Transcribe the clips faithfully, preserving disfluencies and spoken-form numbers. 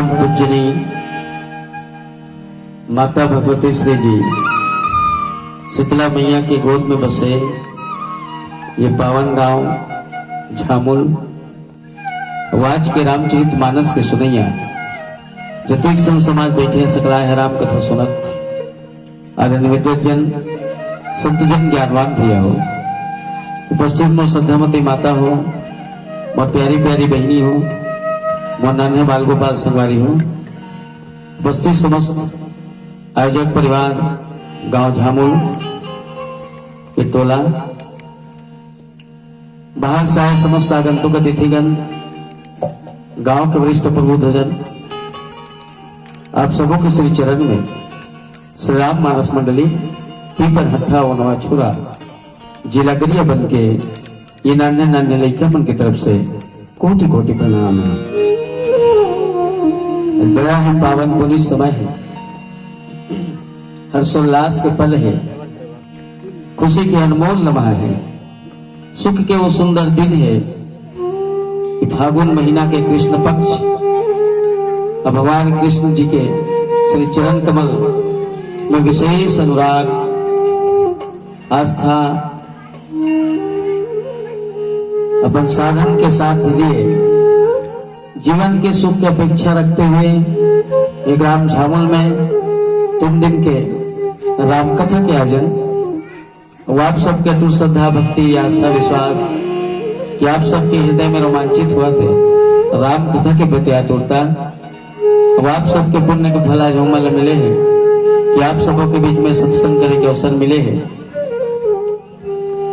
पूजनी माता भगवती श्री जी शीतला मैया के गोद में बसे ये पावन गांव झामुल, आज के रामचरित मानस के सुनैया जतेक संत समाज बैठे हैं, सकलाय हे राम कथा सुनत। आदरणीय विद्वत जन, संत जन, ज्ञानवान भैया हो, उपस्थित मोर श्रद्धामती माता हो, मोर प्यारी प्यारी बहिनी हो, मोर नान्हे बाल गोपाल संगवारी हो, उपस्थित समस्त आयोजक परिवार, गांव झामुल के टोला, बाहर से आए समस्त आगंतुक अतिथिगण, गांव के वरिष्ठ प्रबुद्धजन, आप सबों के श्री चरण में श्री राम मानस मंडली पीपर हट्ठा वनवा छुरा जिला गरियाबंद के ये नान्हे नान्हे लइका मन के तरफ से कोटि कोटि प्रणाम है। बड़ा ही पावन पुनीत समय है, हर्षोल्लास के पल है, खुशी के अनमोल लम्हा है, सुख के वो सुंदर दिन है कि फागुन महीना के कृष्ण पक्ष और भगवान कृष्ण जी के श्री चरण कमल में विशेष अनुराग, आस्था, अपन साधन के साथ लिए जीवन के सुख की अपेक्षा रखते हुए ये ग्राम झामुल में तीन दिन के राम कथा के आयोजन, वो आप सबके अटूट श्रद्धा, भक्ति, आस्था, विश्वास कि आप सबके हृदय में रोमांचित हुआ थे राम कथा के प्रति आतुरता, वो आप सबके पुण्य के फल आज हमन ला मिले हैं कि आप सबों के बीच में सत्संग करे के अवसर मिले हैं।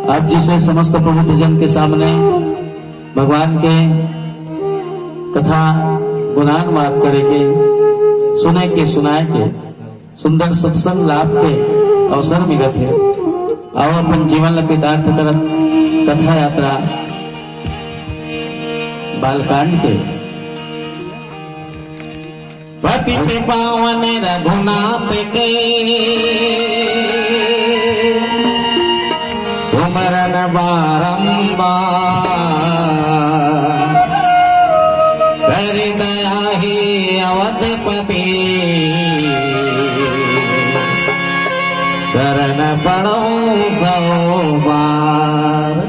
आप जैसे समस्त प्रबुद्ध जन के सामने भगवान के कथा गुणानुवाद करे के, सुने के, सुनाए के, सुंदर सत्संग लाभ के अवसर मिलत हे। आओ अपन जीवन ला कृतार्थ करत कथा यात्रा बालकांड के पतित पावन रघुनाथ के सुमरन बारंबार। कर दया हे अवधपति, शरण पड़ो सौ बार।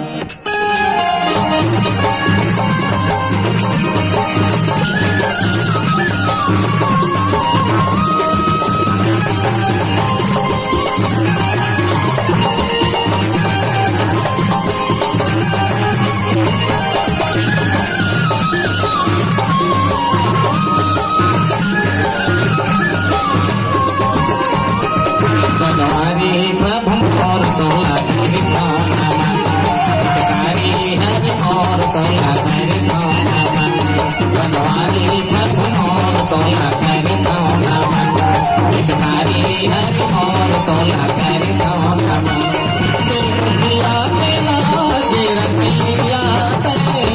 बनवारी प्रभु और तोला गिरता नमन। हितकारी हरि और तोला गिरता नमन। बनवारी प्रभु और तोला गिरता नमन। हितकारी हरि और तोला गिरता नमन। दुनिया के लाज रखिया करे।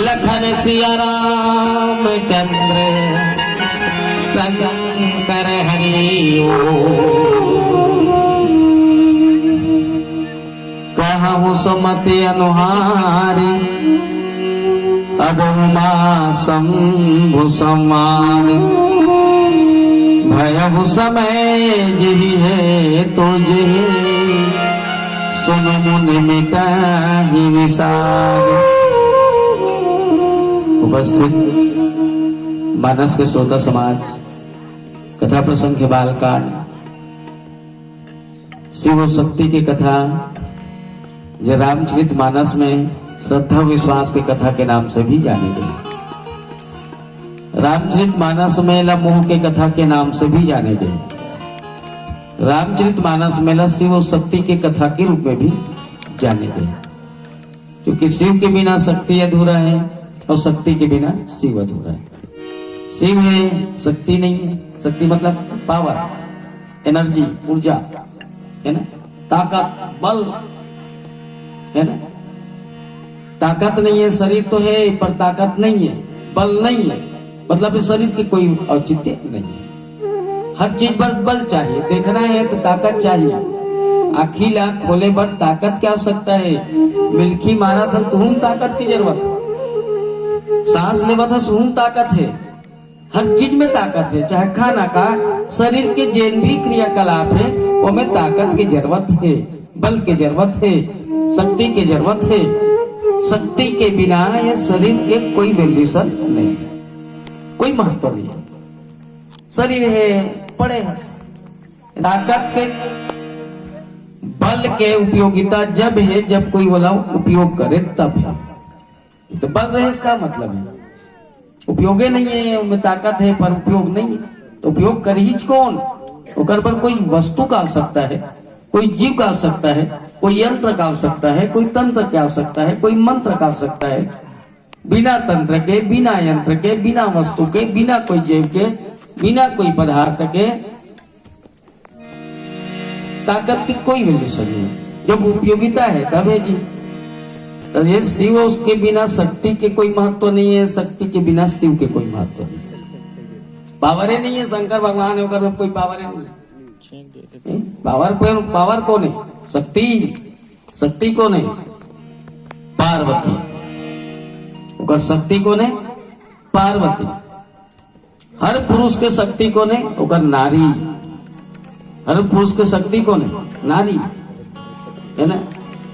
लखन सिया रामचंद्र शंकर हरि ओम। कहहु सुमति अनुहारी, अगहु मा शंभु संवाद। भयहु समय जिहि हेतु जिहि, सुनु मुनि मिटहि विषाद। उपस्थित मानस के श्रोता समाज, कथा प्रसंग के बालकांड, शिव शक्ति के कथा, जो रामचरित मानस में श्रद्धा विश्वास के कथा के नाम से भी जाने गए। रामचरित मानस में ला मोह के कथा के नाम से भी जाने गए। रामचरित मानस में ला शिव शक्ति के कथा के रूप में भी जाने गए, क्योंकि शिव के बिना शक्ति अधूरा है और शक्ति के बिना शिव अधूरा है। शिव है, शक्ति नहीं है। शक्ति मतलब पावर, एनर्जी, ऊर्जा, है ना, ताकत, बल, है ना। ताकत नहीं है, शरीर तो है पर ताकत नहीं है, बल नहीं है, मतलब इस शरीर की कोई औचित्य नहीं है। हर चीज पर बल चाहिए, देखना है तो ताकत चाहिए। आँखी ला खोले बर ताकत के आवश्यकता है। मिलखी मारत हन तुहूं ताकत की जरूरत है, सांस लेवत हस उहूं ताकत है। हर चीज में ताकत है, चाहे खाना का, शरीर के जेन भी क्रियाकलाप है, ओमे ताकत की जरूरत है, बल की जरूरत है, शक्ति की जरूरत है। शक्ति के बिना ये शरीर के कोई वैल्यूशन नहीं है, कोई महत्व नहीं है। शरीर है, पड़े है। ताकत के बल के उपयोगिता जब है जब कोई वाला उपयोग करे तब है। तो बल रहे इसका मतलब है उपयोगे नहीं है, ओमे ताकत है पर उपयोग नहीं है, तो उपयोग करहीच कौन? ओकर बर कोई वस्तु का आवश्यकता है, कोई जीव का आवश्यकता है, कोई यंत्र का आवश्यकता है, कोई तंत्र की आवश्यकता है, कोई मंत्र का आवश्यकता है। बिना तंत्र के, बिना यंत्र के, बिना वस्तु के, बिना कोई जीव के, बिना कोई पदार्थ के ताकत की कोई वैल्यूशन नहीं है। जब उपयोगिता है तब है जी। तो ये शिव, उसके बिना शक्ति के कोई महत्व नहीं है, शक्ति के बिना शिव के कोई महत्व नहीं है। पावरे नहीं है, शंकर भगवान है, ओकर में कोई पावरे नहीं है। पावर पे, पावर कौन है? शक्ति। शक्ति कौन है? पार्वती। ओकर शक्ति कौन है? पार्वती। हर पुरुष के शक्ति कौन है? ओकर नारी। हर पुरुष के शक्ति कौन है? नारी, है ना?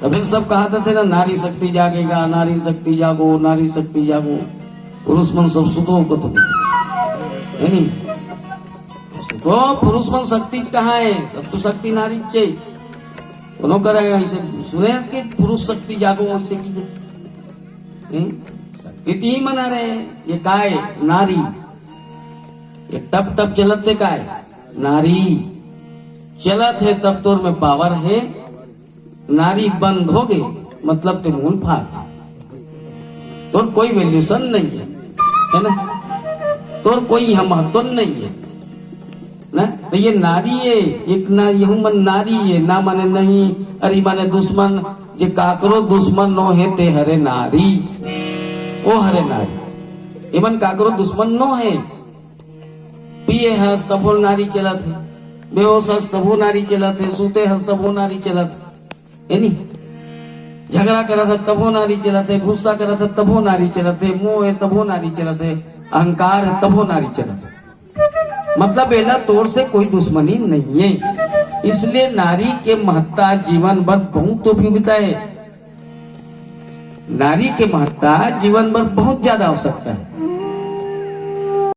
तभी सब कहा थे ना, नारी शक्ति जागेगा, नारी शक्ति जागो, नारी शक्ति जागो। पुरुष मन सब सुतो को तो, है नहीं? सुतो, पुरुष मन शक्ति कहाँ है? सब तो शक्ति नारी चे। कोनो करे ऐसे सुने कि पुरुष शक्ति जागो, ऐसे की शक्ति तीन मना रहे। ये काय? नारी। ये टप टप चलत ते काय? नारी। चलत है तब तोर में पावर है। नारी बंद हो गई, मतलब ते मूल फार, तोर कोई वैल्यूशन नहीं है, है ना? तोर कोई यहाँ महत्व नहीं है ना। तो ये नारी है, एक ना, यहू मन नारी है ना, माने नहीं, अरे माने दुश्मन, जे काकरो दुश्मन नो है ते हरे नारी, ओ हरे नारी। एमन काकरो दुश्मन नो है। पिए हस तभो नारी चलत है, बेहोश हस तभो नारी चलत है, सूते हस तभो नारी चलत है, है नी? झगड़ा करत है तभो नारी चलत है, गुस्सा करत है तभो नारी चलत है, मोह है तभो नारी चलत है, अहंकार है तभो नारी चलत है। मतलब एला तोर से कोई दुश्मनी नहीं है। इसलिए नारी के महत्ता जीवन भर बहुत उपयोगिता है। नारी के महत्ता जीवन भर बहुत ज्यादा आवश्यकता है।